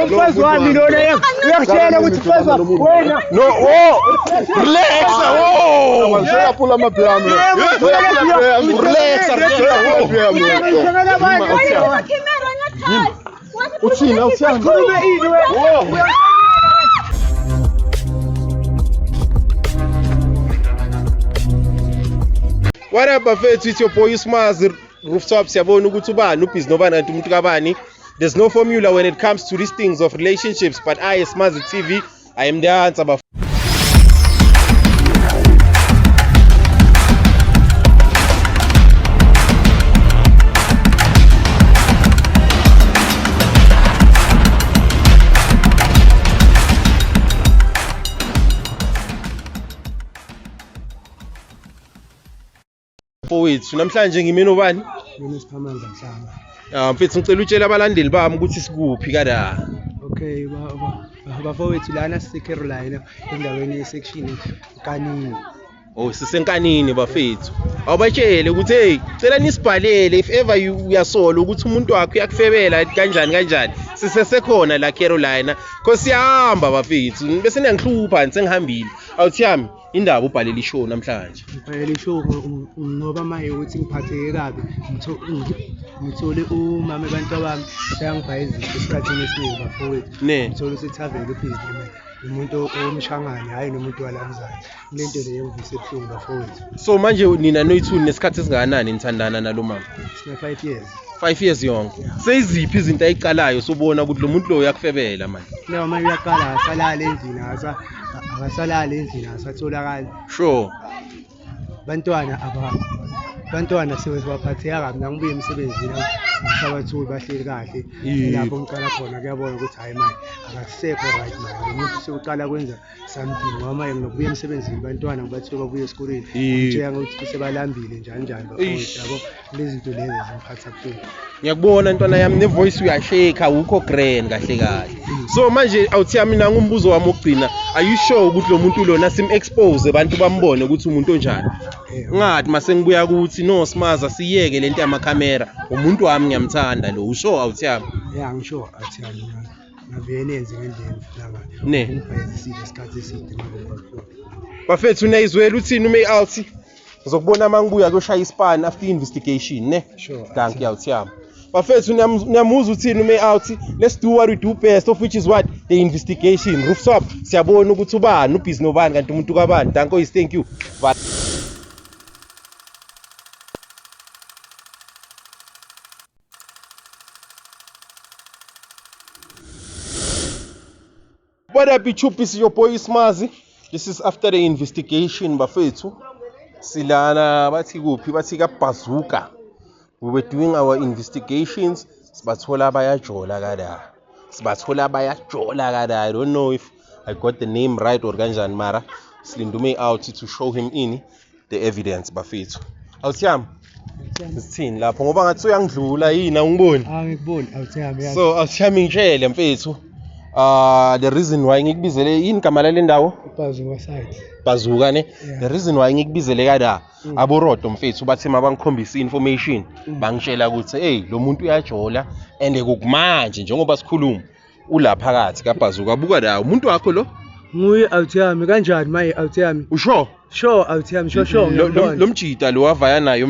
Umfazi wami lona uyakutshela ukuthi umfazi wami wena. No, oh, relax. Oh, uyaphula amapiano. Relax, relax. Uthini awuthini? Khulume ini wena? What up bafethu, it's your boy Smazi Rooftop. Siyabona ukuthi ubani ubhizi nobani kanti umuntu kabani. There's no formula when it comes to these things of relationships, but I, Smazi TV, I am the answer. Mfowethu, namhlanje ngime nobani? Mina Siphamandla Mhlanga. Ah, mfethu ngicela utshele abalandeli bami ukuthi sikuphi kada. Okay, bafowethu lana sise-Carolina endaweni ye-section Nkanini. Oh, sisenkanini bafethu. Awubatshele ukuthi hey, cela nisibhalele if ever you uyasola ukuthi umuntu wakho uyakufebela kanjani kanjani. Sisesekhona la Carolina. Cause siyahamba bafethu. Bese niyangihlupha sengihambile. Awuthiyami indaba ubhalele ishow namhlanje. Ngibhalele ishow ngoba manje ukuthi ngiphatheke kabi ngithole umama abantu bami seyangibhayizisa esikhathini esiningi bafowethu. Ngithole usethaveni ubhizi nomuntu omshangane hayi nomuntu walamzana. Lento leyo ngivise ebuhlungu bafowethu. So manje nina noyithuni nesikhathi esingakanani nithandana nalo mama? Sina 5 years. 5 years yonke. Seyiziphi izinto ayiqalayo sobona ukuthi lo muntu lo uyakufebela manje? No, manje uyaqala asalala endlini akasalala endlini asatholakala. Sure. Bantwana sebaphatheka kabi nangibuye emsebenzini ngisabathuli bahleli kahle lapho ngiqala khona kuyabona ukuthi hayi manje akasekho right manje lo muntu sewuqala kwenza something ngoba manje nginokubuya emsebenzini bantwana ngibathiwe babuye esikoleni ngitshela ukuthi sebalambile njani njani bafowethu yabo lezi zinto lezi zingiphatha kabuhlungu. Ngiyakubona ntwana yami ne-voice uyashake awukho grand kahle kahle. So manje awuthiyami mina ngumbuzo wami wokugcina, are you sure ukuthi lo muntu lona sim-expose abantu bambone ukuthi umuntu onjani? Ngathi mase ngibuya ukuthi no Smaza siyeke lento yamakhamera, umuntu wami ngiyamthanda lo, usho awuthiyami? Yeah, ngisho awuthiyami ngavele nenze ngendlela ngifuna ngayo. Ne. Ngibhayizisile isikhathi eside ngoba bafethu niyayizwela uthini ume out? Ngizokubona mangibuya kuyoshaya ispan after investigation ne. Sure. Thank you awuthiyami. Bafethu niyamuzwa uthini ume out? Let's do what we do best, of which is what? The investigation. Rooftop siyabona ukuthi ubani ubhizi nobani kanti umuntu kabani. Danko is thank you. Bye. What up, YouTube? It's your boy Smazi. This is after the investigation, bafethu. Silana bathi kuphi bathi ka Bazooka. We were doing our investigations. Sibathola bayajola kada. Sibathola bayajola kada. I don't know if I got the name right or kanjani mara. Silindume out to show him in the evidence bafethu. Awuthiyami sithini lapho ngoba ngathi uyangidlula yini awungiboni? Angikuboni awuthiyami yazi. So awuthiyami ngitshele mfethu. The reason why ngikubizele yini igama lale ndawo? Bazooka side. Bazooka ne. Yeah. The reason why ngikubizele kada aborodo mfethu bathi mabangikhombisa information bangitshela ukuthi hey lo muntu uyajola and kukumanje njengoba sikhuluma ula phakathi kaBazooka. Buka la umuntu wakho lo Nguye awuthiyami kanjani maye awuthiyami? usho Sure awuthiyami sure sure ngiyabona. lo mjida lo wavaya naye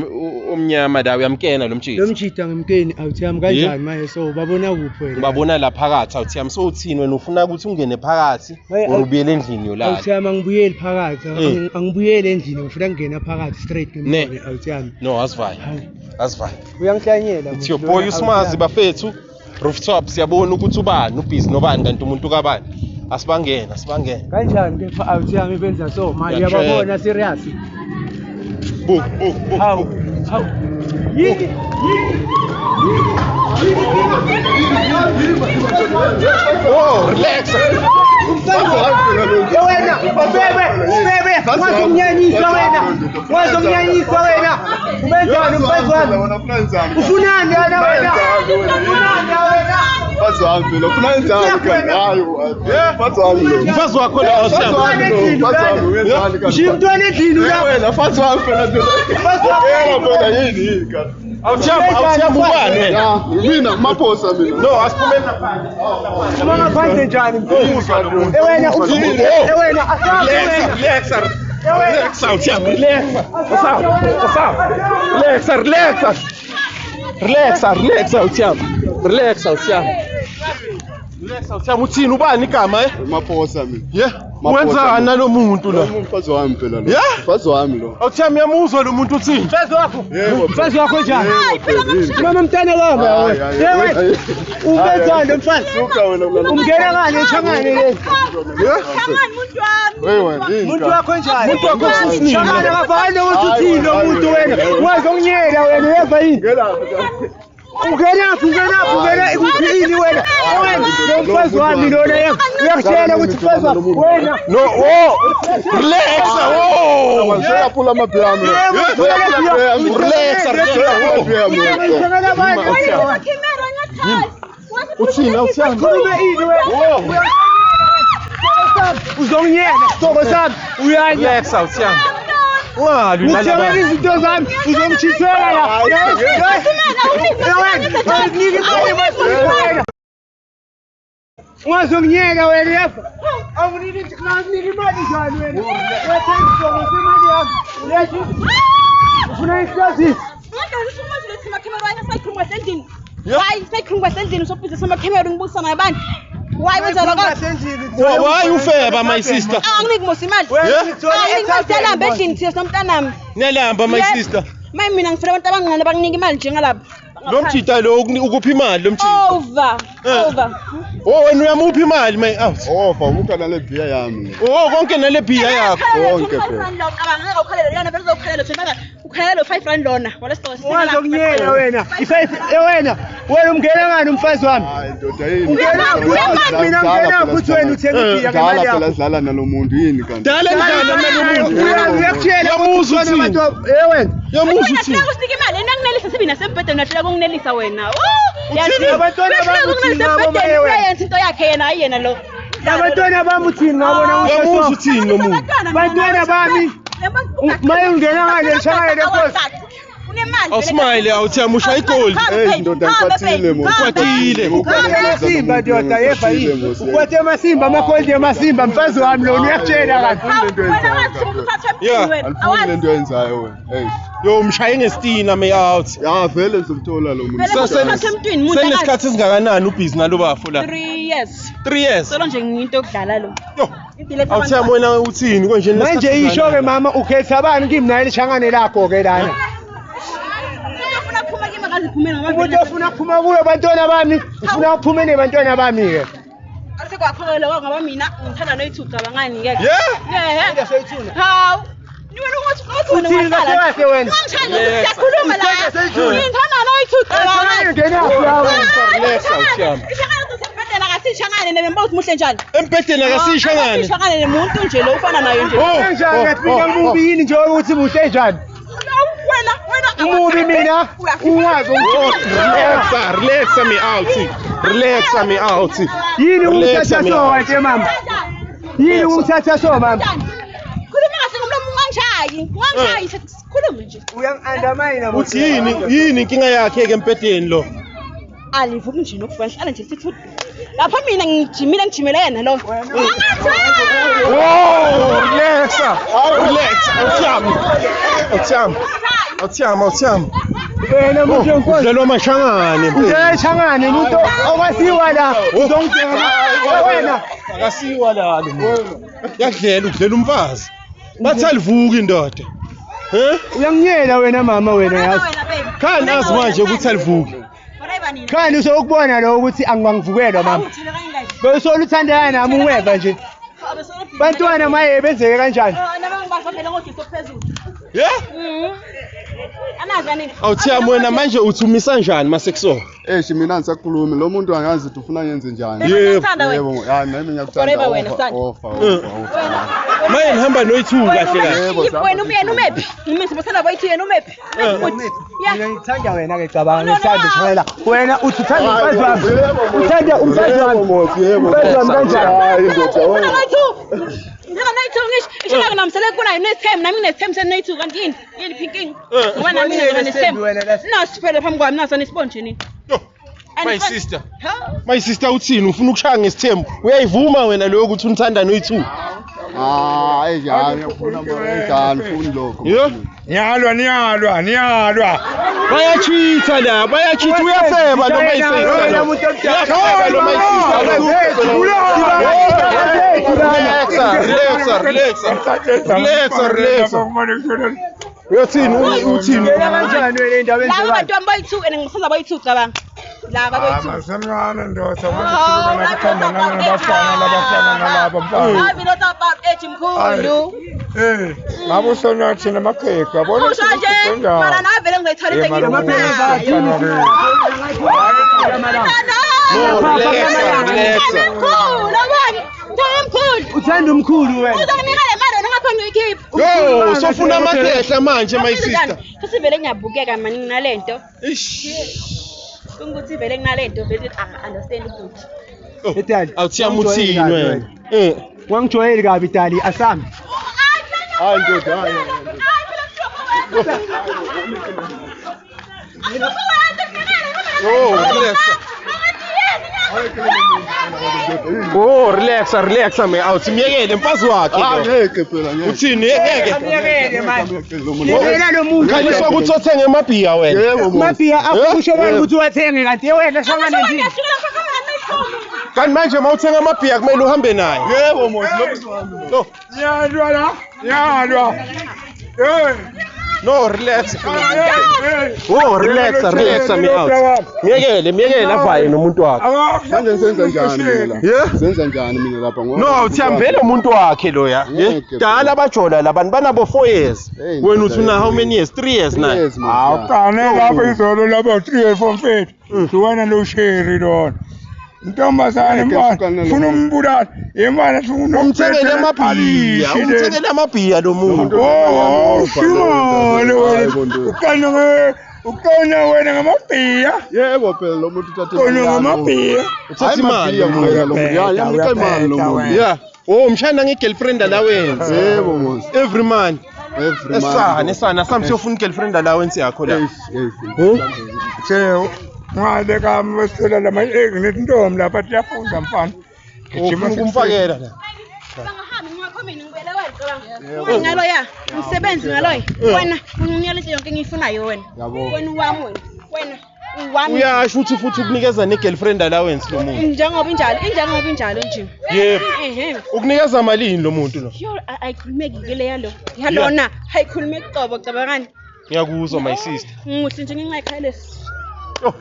omnyama la uyamkena lo mjida. Lo mjida ngimkeni awuthiyami kanjani maye so babona kuphi wena? Babona la phakathi awuthiyami. So uthini wena ufuna ukuthi ungene phakathi or ubuyele endlini yolala? Awuthiyami angibuyeli phakathi, angibuyeli endlini ngifuna ngena phakathi straight ngimbone awuthiyami. No asivaye. Asivaye. Uyangihlanyela. It's your boy Smazi bafethu. Rooftop siyabona ukuthi ubani ubhizi nobani kanti umuntu kabani. Asibangena, asibangena. Kanjani ke awuthiyami benza so manje uyababona serious. Book book book. How how yini Oh, relax. Wena, bebe, bebe, wazomnyanyisa wena. Wazomnyanyisa wena. Ubenzani umfazi wami? Ufunani wena wena? Ufunani wena? Mfazi wami lo, ufuna wenzani kanti? Hayi, mfazi wami lo. Mfazi wakho lo Mfazi awuthiyami. wami lo, mfazi wami wenzani kanti? Ushiya umntwana endlini Yebo la. wena, mfazi wami phela ndoda. Mfazi wami. Yebo phela yini yini kanti? Awuthiyami, awuthiyami ubani wena? Ya, mina maphosa mina. No, asiphumeni ngaphandle. Uma ngaphandle njani mfowethu? Umuzwa lo muntu. Ewena Oh. ewena asazi Relax, wena. relax, relax, awuthiyami, relax. What's up? What's up? Relax, relax. Relax, relax, awuthiyami. Relax, awuthiyami. Relax, awuthiyami. Uthini ubani igama eh? Maphosa mina. Yeah. Wenzani nalo muntu la? Mfazi wami phela lo. Yeah? Mfazi wami lo. Awuthiyami uyamuzwa lo muntu uthini? Mfazi wakho. Yebo. Mfazi wakho njani? Yebo phela yini? Mama mntana wami Hayi, wena. hayi, Yewe. hayi. Ubenzani lo mfazi? Suka wena kulalo. Umngena ngani eshangane le? Shangani muntu wami. Hey wena, yini Umuntu kanti? wakho njani? Umuntu wakho ususinile. Shangane ngaphandle ukuthi uthini lo muntu wena. Ungazonginyela wena uyeva yini? Ngelaphi kanti? Ungenaphi ungenaphi ungena kuphi ini wena? Wena lo mfazi wami lona yena. Uyakutshela ukuthi mfazi wami wena. No, oh. Relax, oh. Uyaphula amabhiya ami lo. Yebo, Uyaphula amabhiya ami. Relax, relax. Uyaphula amabhiya ami lo. Uthini awuthiyami? Khulume ini wena. Oh. Uzonginyela sithoko sami uyanya. Relax, awuthiyami. Ungalwi Ngithengela nalaba. izinto zami uzongithithela la. Wena. Ungazonginyela wena yeva. Awuniki ngikunike imali njani wena? Uyathenga isithoko semali yami. Uyathi ufuna ihlazisi. Why sayikhuluma endlini sobhizinisi amakhamera ngibukisana nabantu? Why wenza lokho? Why ufeba my sister? Anginiki mos imali. Yeah? Anginiki imali siyalamba endlini thina sinomntanami. Niyalamba my Yebo. sister. Maye mina ngifuna abantu abancane abanginika imali njengalabo. Lo mjita lo ukuphi imali lo mjita? Over. Eh. Over. Oh wena uyamupha imali my out. Ofa, umuntu nale bhiya yami. Oh konke nale bhiya yakho. Konke phela. Ngeke ukhalele lona vele uzokhalela thina ukhalela lo 5 rand lona. Wala sicela. Ungazonginyela wena. Ifaith wena. Wena umngena ngani umfazi wami? Hayi ndoda yini? Ungena mina ngena ukuthi wena uthenga ibhiya Dala ngemali phela yakho. sidlala nalo muntu yini kanti? Dala nidlala nalo muntu. Uyakutshela Uyamuzwa uthini? Eh wena. Uyamuzwa uthini? Uthini? Usinike imali enanginelisa sibi nasembhedeni nahlula kunginelisa wena. Oh, Uthini? Abantwana bami uthini ngabo maye wena? Uyenza into yakhe yena hayi yena lo. Abantwana bami uthini ngabona Uyamuzwa uthini lo muntu? Bantwana bami. Maye ungena ngale lishangane lenkosi. Unemali. Awusmile awuthiyami ushaya igoli. Hey ndoda ngikwatile mo. Ukwatile. Amasimba ndoda yeva yini? Ukwate amasimba amagolide amasimba mfazi wami lona uyakutshela kanti. Wena wathi ukuthatha Yeah. emntwini wena. Alifuni lento oyenzayo wena. Hey. Yo umshaye ngestina my out. Ya vele ngizomthola lo muntu. Vele uthatha emntwini umuntu Senesikhathi esingakanani ubhizi nalo bafo la? 3 years. 3 years. Solo nje ngiyinto yokudlala lo. Yo. Idiletha Awuthiyami wena uthini konje Manje isho ke mama ukhetha bani kimi naye lishangane lakho ke lana. Umuntu ofuna ukuphuma kimi akaziphumele ngoba Umuntu ofuna ukuphuma kuyo bantwana bami, ufuna uphume nebantwana bami ke. asekwakho lo ngoba mina ngithanda noyithu cabangani ngeke. Yeah. Yeah. Hawu. Ni wena ungathi uthi wena Uthini kahle kahle wena? Ungangishaya siyakhuluma la. Usithanda Ngithanda noyithu cabangani. Ngenaphi la wena? Relax awuthiyami. Ishangane kusembhedeni akasishangane nememba uthi muhle njani. Empedeni akasishangane. Akasishangane nemuntu nje lo ufana naye nje. Oh. Kanjani ngathi mina ngimubi yini nje ukuthi muhle njani? Wena wena Umubi mina ungazi Oh, relax, relax me out. Relax me out. Yini Relax ukuthatha me so out. wena mama? Yini ukuthatha so mama? Khuluma kahle ngomlomo ungangishayi. Ungangishayi sikhulume nje. Uyangi-undermine Uthi yini yini inkinga yakhe ke empedeni lo? Alivuki nje nokuvuka ngihlala nje sithi lapha mina ngijimile ngijimele yena lo. Oh, relax. Relax. Awuthiyami. Awuthiyami. Awuthiyami, awuthiyami. Wena muntu wenkosi. Udlalwa amashangane. Udlala ishangane umuntu okwasiwa la uzongibheka wena. Akasiwa la lo muntu. Yakudlela ukudlela umfazi. Bathi alivuki indoda. Eh? Uyanginyela wena mama wena yazi. Khani azi manje ukuthi alivuki. Khani usokubona lo ukuthi angivukelwa mama. Bewusola uthandana nami uweva nje. Bantwana maye benzeke kanjani? Yeah? Awuthiyami wena manje uthi umisa njani masekuso? Eish mina angisakhulumi lo muntu angazi ukuthi ufuna ngenze njani. Yebo. Yebo, ya nami ngiyakuthanda. Forever wena, Ofa, son. Ofa, ofa, ofa. Maye nihamba noyi-2 kahle kahle. Wena umyeni umephi? Ngimisa basana boyi-2 yena umephi? Mina ngithanda wena ke cabanga ngithanda shayela. Wena uthi uthanda umfazi wami. Uthanda umfazi wami. Umfazi wami kanjani? Hayi ndoda wena. Ngithanda noyi-2 ngisho. Isho la namsele kunayo nesithembu nami nginesithembu senoyi-2 kanti yini? Yini phinking? Ngoba nami nginesithembu. Nasiphele phambi kwami naso nesibonje nini? My sister. My sister uthini ufuna ukushaya ngesithembu? Uyayivuma wena leyo ukuthi unithanda noyi-2? Hayi njani ufuna njani ufuni lokho. Niyalwa niyalwa niyalwa. Bayachitha la, bayachitha uyafeba lo my sister. Uyafeba lo my sister. Relax, relax, relax. Relax, relax. Uyathini uthini? Kanjani wena indaba enjalo? Laba bantu boyi-2 and ngisenza boyi-2 cabanga. Laba boyi-2. Asemncane ndoda manje nabafana labafana nalaba mfana. Hayi mina about age mkhulu. Eh, ngabe usona thina amakhekhe yabona. Usho nje, mara nawe vele ngizoyithola into engiyifunayo. No, relax, relax. Mkhulu, abani? Mkhulu. Uthanda umkhulu wena. Uzokunika le mali wena ungakhona uyikhipha. Yo, sofuna amakhehla manje my sister. Futhi vele ngiyabukeka mani nginalento. Ish. Kungukuthi vele nginalento vele angi-understand ukuthi. Dali. Awuthiyami uthini wena? Eh, wangijwayeli kabi Dali asami. Hayi ndoda hayi. Oh, relax. Oh, relax, relax me. Awuthi miyekele mfazi wakhe. Angeke phela ngeke. Uthini ngeke? Miyekele manje. Yena lo muntu. Khanyiswa ukuthi uthenge amabhiya wena. Yebo. Amabhiya akusho wena ukuthi uwathenge kanti wena shangane nje. Kanti manje mawuthenga amabhiya kumele uhambe naye. Yebo Mosi lokhu sihambe. No. Niyalwa la. Niyalwa. Eh. No, relax. Oh, relax, relax me out. Miyekele, miyekele avaye nomuntu wakhe. Manje senza njani mina la? Yeah? Senza njani mina lapha ngoba? No, uthambele umuntu wakhe loya. Dala bajola labantu banabo 4 years. Wena uthi una how many years? 3 years now. Awuqane lapho izolo lapho 3 years 4 mfethu. Wena lo sheri lona. Ntombazane mfana funa umbulala imali funa umthengele amabhiya umthengele amabhiya lo muntu. Oh shimale wena uqonya wena ngamabhiya. Yebo phela lo muntu uthathe imali ngamabhiya uthathe imali lo muntu yamnika imali lo muntu. Yeah. Oh umshana nge-girlfriend allowance. Yebo Mosi. Every month. Every month. Esana esana sami siyofuna i-girlfriend allowance yakho la. Yes. Yes. Ngale kamsela lama nginetintombi lapha tiyafunda mfana. Gijima ukumfakela la. Bangahambi ngingakhomini ngibuyele wena cabanga. Ngalo ya, umsebenzi ngalo. Wena unginika into yonke engiyifunayo wena. Wena uwami wena. Wena uwami. Uyasho ukuthi futhi ukunikeza ne-girlfriend allowance lo muntu. Njengoba injalo, injengoba injalo nje. Yebo. Ukunikeza malini lo muntu lo? Yo, ayikhulumeki ke le yalo. Yalona, ayikhulumeki qobo cabangani. Ngiyakuzwa my sister. Ngimuhle nje ngenxa yekhaya lesi. Oh.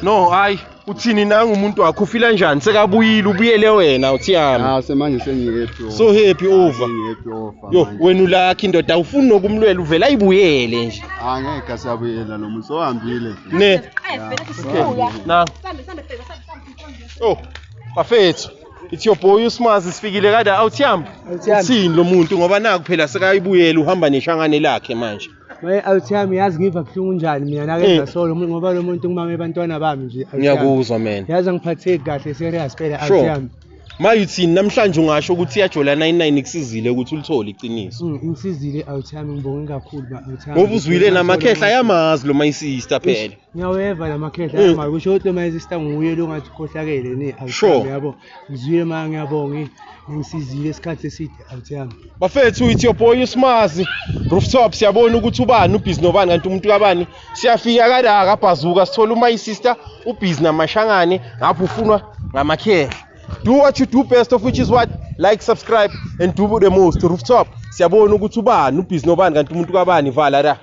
No, hayi uthini nanga umuntu wakho ufila njani sekabuyile ubuyele wena uthiyami. Ah semanje sengihappy. So happy over. Happy over. Yo wena ulakhi indoda awufuni nokumlwela uvela ayibuyele nje. Angeke asabuyela lo muntu sohambile. Ne. Na. Oh, bafethu. It's your boy uSmazi sifikile kada awuthiyami. Uthini lo muntu ngoba naku phela sekayibuyela uhamba neshangane lakhe manje. Maye awuthiyami yazi ngiva buhlungu njani mina nakenza solo ngoba lo muntu ngimame abantwana bami nje. Ngiyakuzwa man. Yazi angiphatheki kahle serious phela awuthiyami. Maye uthini namhlanje ungasho ukuthi iyajola 99 ikusizile ukuthi ulithole iqiniso. Ngisizile awuthiyami ngibonge kakhulu ba awuthiyami. Ngoba uzwile namakhehla ayamazi lo my sister phela. Ngiyaweva namakhehla ayamazi kusho ukuthi lo my sister nguye lo ngathi ukhohlakele ne awuthiyami yabo. Ngizwile ma ngiyabonga ngisizile isikhathi eside awuthiyami. Bafethu it's your boy uSmazi. Rooftop siyabona ukuthi ubani ubhizi nobani kanti umuntu kabani. Siyafika kada akabhazuka sithola my sister ubhizi namashangane ngapha ufunwa ngamakhehla. Do what you do best of which is what? Like, subscribe and do the most. Rooftop. Siyabona ukuthi ubani ubhizi nobani kanti umuntu kabani vala la.